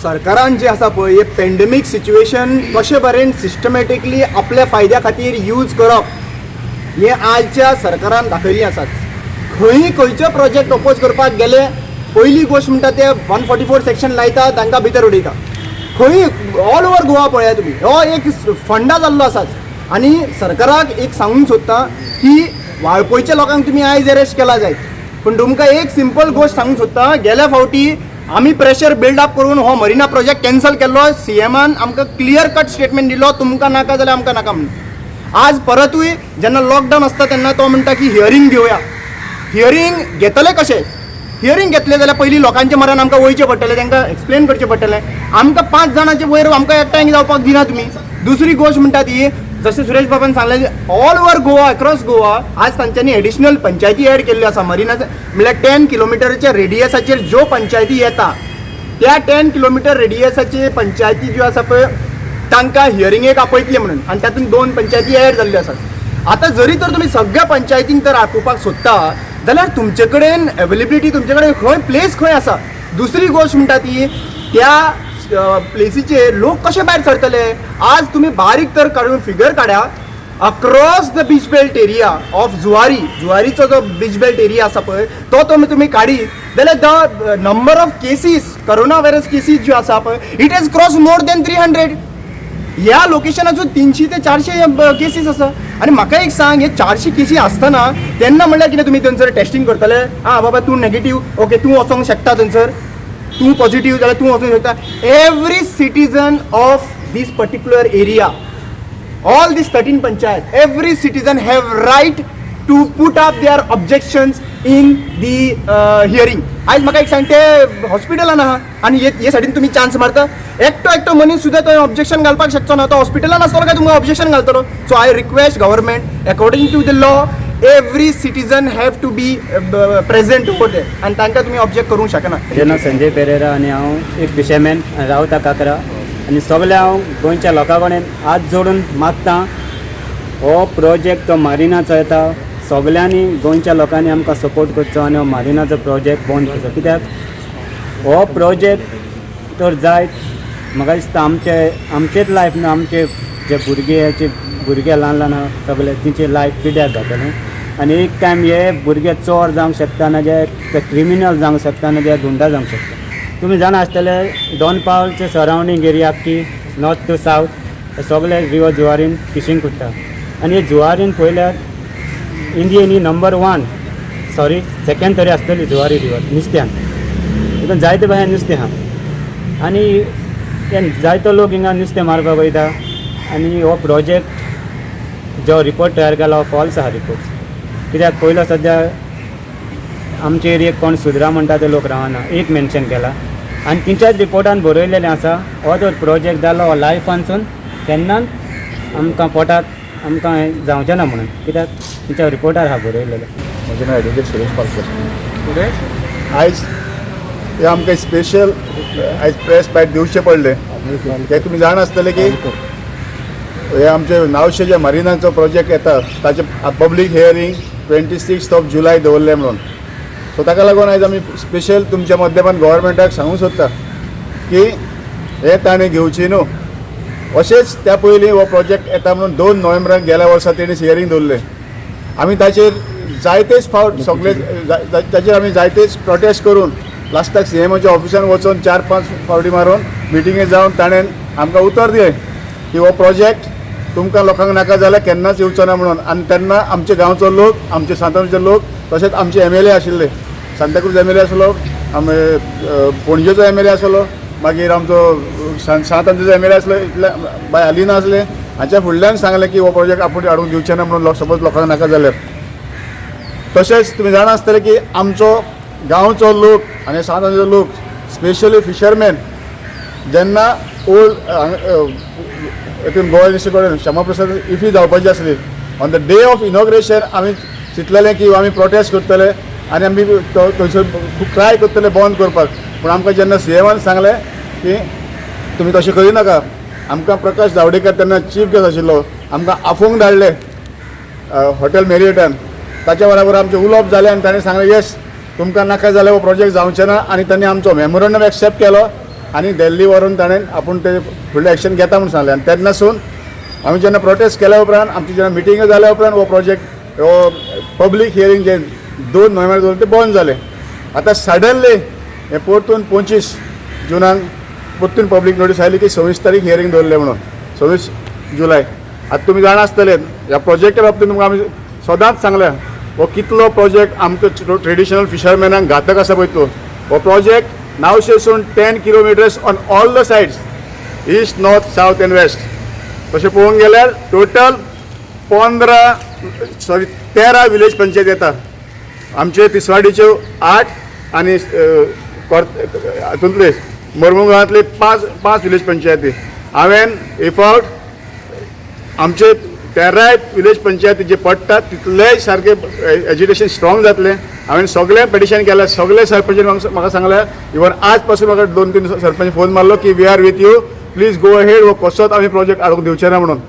सरकारान जे आसा पळय, हे पेंडेमीक सिच्युएशन कशे बरेन सिस्टमॅटिकली आपल्या फायद्या खातीर यूज करप हें आयच्या सरकारान दाखयल्लें आसात. खंय खंयचो प्रोजेक्ट ओपोज करपाक गेले, पयली गोश्ट म्हणटा ते 144 सेक्शन लायता, तांकां भितर उडयता. खंय ऑल ओवर गोवा पळया तुमी, हो एक फंडा जाल्लो आसाच. आनी सरकाराक एक सांगूंक सोदता की वाळपयच्या लोकांक तुमी आयज अरेस्ट केला जायत, पूण तुमकां एक सिंपल गोश्ट सांगूंक सोदता. गेल्या फावटी आमी प्रेशर बिल्ड अप करून हो मरिना प्रोजेक्ट कॅन्सल केल्लो. सीएमान आमकां क्लियर कट स्टेटमेंट दिलो, तुमकां नाका जाल्यार आमकां नाका म्हणून. आज परतूय जेन्ना लॉकडावन आसता तेन्ना तो म्हणटा की हियरींग घेवया. हियरींग घेतले कशें? हियरींग घेतले जाल्यार पयलीं लोकांच्या मरान आमकां वयचें पडटलें, तांकां एक्सप्लेन करचें पडटलें. आमकां पांच जाणांचे वयर आमकां एकठांय जावपाक दिना तुमी. दुसरी गोश्ट म्हणटा ती, जशें सुरेश बाबान सांगलें, all over Goa, across Goa आज तांच्यांनी एडिशनल पंचायती एड केल्ल्यो आसा. मरिनाचे म्हणल्यार 10 किलोमिटरच्या रेडियसाचेर ज्यो पंचायती येता, त्या 10 किलोमिटर रेडियसाचे पंचायती ज्यो आसा पळय, तांकां हियरिंगेक आपयतले म्हणून. आनी तातूंत दोन पंचायती एड जाल्ल्यो आसात. आतां जरी तर तुमी सगळ्या पंचायतींक तर आपोवपाक सोदता जाल्यार तुमचे कडेन एवेलेबिलिटी, तुमचे कडेन खंय प्लेस खंय आसा? दुसरी गोश्ट म्हणटा ती, त्या प्लेसीचेर लोक कशे भायर सरतले? आज तुमी बारीक तर काडून फिगर काडा, across the beach belt area of Zuari, जुवारीचो जो बीच बेल्ट एरिया आसा पळय, तो तुमी काडीत जाल्यार the number of cases, corona virus cases ज्यो आसा पळय, it has cross more than 300. ह्या लोकेशनाचो 300 ते 400 केसीस आसा. आनी म्हाका एक सांग, हे 400 केसी आसतना तेन्ना म्हणल्यार कितें तुमी थंयसर टेस्टिंग करतले? आं बाबा, तूं नेगेटीव, ओके, तूं वचोंक शकता थंयसर. तूं पॉझिटीव जाल्यार तूं वचोंक शकता. Every citizen of this particular area, all these 13 panchayat, every citizen have right to put up their objections in the hearing. आयज म्हाका एक सांग, ते हॉस्पिटलान आहा आनी हे सायडीन तुमी चान्स मारता. एकटो एकटो मनीस सुद्दां थंय ऑब्जेक्शन घालपाक शकचो ना. तो हॉस्पिटलान आसतलो काय तुमकां ऑब्जेक्शन घालतलो? So I request government, according to the law, every citizen have to be present over there आनी तांकां तुमी ऑब्जेक्ट करूंक शकना. म्हजें नांव संजय पेरेरा आनी हांव एक फिशरमॅन, रावता काकरा. आनी सगळे हांव गोंयच्या लोकां कडेन हात जोडून मागता, हो प्रोजेक्ट तो मारिनाचो येता, सगल्यांनी गोंयच्या लोकांनी आमकां सपोर्ट करचो आनी हो मारिनाचो प्रोजेक्ट बंद करचो. कित्याक हो प्रोजेक्ट तर जायत, म्हाका दिसता आमचे आमचेच लायफ न्हू, आमचे जे भुरगे, भुरगे ल्हान ल्हान आहा सगळे, तेंचे लायफ पिड्यार जातलें. आनी एक टायम हे भुरगे चोर जावंक शकता, ना जे ते क्रिमिनल जावंक शकता, ना जे गुंडा जावंक शकता. तुमी जाणा आसतले, दोन पावलचे सरावंडींग एरिया आख्खी नॉर्थ टू सावथ हे सगळे रिवर जुवारीन फिशींग करता. आनी हे जुवारीन पळयल्यार इंडियेन ही नंबर वन, सॉरी, सेकंड तरी आसतली जुवारी रिवर नुस्त्यान. इतून जायते भायर नुस्तें आहा आनी ते जायतो लोक हिंगा नुस्तें मारपाक वयता. आनी हो प्रोजेक्ट जो रिपोर्ट तयार केला हो फॉल्स आहा रिपोर्ट. कित्याक पयलो सद्या आमचे एरियेक कोण सुद्रा म्हणटा ते लोक रावना, एक मेन्शन केला. आनी तेंच्याच रिपोर्टान बरयलेलें आसा, हो जर प्रोजेक्ट जालो, हो लायफानसून केन्नाच आमकां पोटाक आमकां हें जावचें ना म्हणून. कित्याक तेंच्या रिपोर्टार आहा बरयलेलें. म्हजें नांव एडवोकेट सुरेश पालकर. आयज हे आमकां स्पेशल आयज प्रेस बायट दिवचें पडलें ते तुमी जाण आसतले की हे आमचे नावशे जे मरिनाचो प्रोजेक्ट येता, ताचे public hearing 26th of July दवरले म्हणून. सो ताका लागून आयज आमी स्पेशल तुमच्या माध्यमान गव्हर्मेंटाक सांगूंक सोदता की हे ताणें घेवची न्हू. अशेंच त्या पयलीं हो प्रोजेक्ट येता म्हणून 2 नोव्हेंबराक गेल्या वर्सा तेणी हियरींग दवरलें. आमी ताचेर जायतेच फावट सगळे ताचेर आमी जायतेच प्रोटेस्ट करून लास्टाक सीएमाच्या ऑफिसान वचून 4-5 फावटी मारून मिटिंगे जावन ताणें आमकां उतर दिलें की हो प्रोजेक्ट तुमकां लोकांक नाका जाल्यार केन्नाच येवचो ना म्हणून. आनी तेन्ना आमचे गांवचो लोक, आमचे सांताक्रूजचे लोक, तशेंच आमचे एमएलए आशिल्ले, सांताक्रूज एमएलए आसलो, आमी पणजेचो एमएलए आसलो, मागीर आमचो सांत आंद्रेचो एमएलए आसलो, इतले बाय अलिना आसले. हाच्या फुडल्यान सांगलें की हो प्रोजेक्ट आपूण हाडूंक दिवचे ना म्हणून, लोक सपोज लोकांक नाका जाल्यार. तशेंच तुमी जाणा आसतले की आमचो गांवचो लोक आनी सांत आंद्रेचो लोक, स्पेशली फिशरमॅन, जेन्ना ओल्ड हितून गोवा युनिवर्सिटी कडेन श्यामाप्रसाद इफी जावपाची आसली, on the day of inauguration आमी चिंतलेलें की आमी प्रोटेस्ट करतले आनी आमी तो थंयसर खूब ट्राय करतले बंद करपाक. पूण आमकां जेन्ना सीएमान सांगलें की तुमी तशें करिनाका, आमकां प्रकाश जावडेकर तेन्ना चीफ गेस्ट आशिल्लो, आमकां आफोवंक धाडले हॉटेल मेरियटान. ताच्या बराबर आमचें उलोवप जालें आनी ताणें सांगलें, येस, तुमकां नाका जाल्यार हो प्रोजेक्ट जावचें ना. आनी तांणी आमचो मेमोरंडम एक्सेप्ट केलो. आनी दिल्ली व्हरून ताणें आपूण ते फुडलें एक्शन घेता म्हूण सांगलें. आनी तेन्नासून आमी जेन्ना प्रोटेस्ट केल्या उपरांत, आमची जेन्ना मिटिंग जाल्या उपरांत, हो प्रोजेक्ट हो पब्लीक हियरींग जे 2 नोव्हेंबर दवरलें तें बंद जालें. आतां सडनली हें परतून 25 जुनाक परतून पब्लीक नोटीस आयली की 26 तारीख हियरींग दवरलें म्हणून, 26 जुलय. आतां तुमी जाणा आसतले, ह्या प्रोजेक्टा बाबतींत तुमकां आमी सदांच सांगल्या, हो कितलो प्रोजेक्ट आमकां ट्रेडिशनल फिशरमॅनाक घातक आसा पळय तो. हो project नावशेसून 10 kilometers on all the sides, east, north, south and west. तशें पळोवंक गेल्यार टोटल 15, सॉरी, 13 विलेज पंचायत येता. आमचे तिसवाडीच्यो आठ आनी हातूंतले मरमुगांतले पांच पांच विलेज पंचायती. हांवें if फावट आमचे तेराय विलेज पंचायती जे पडटात तितलेय सारके एजिटेशन स्ट्रॉंग जातलें. हांवें सगळें पिटिशन केलें. सगळे सरपंचान म्हाका सांगलें. इवन आज पासून म्हाका दोन तीन सरपंच फोन मारलो की "We are with you, please go ahead. हो कसोच आमी प्रोजेक्ट हाडूंक दिवचे ना" म्हणून.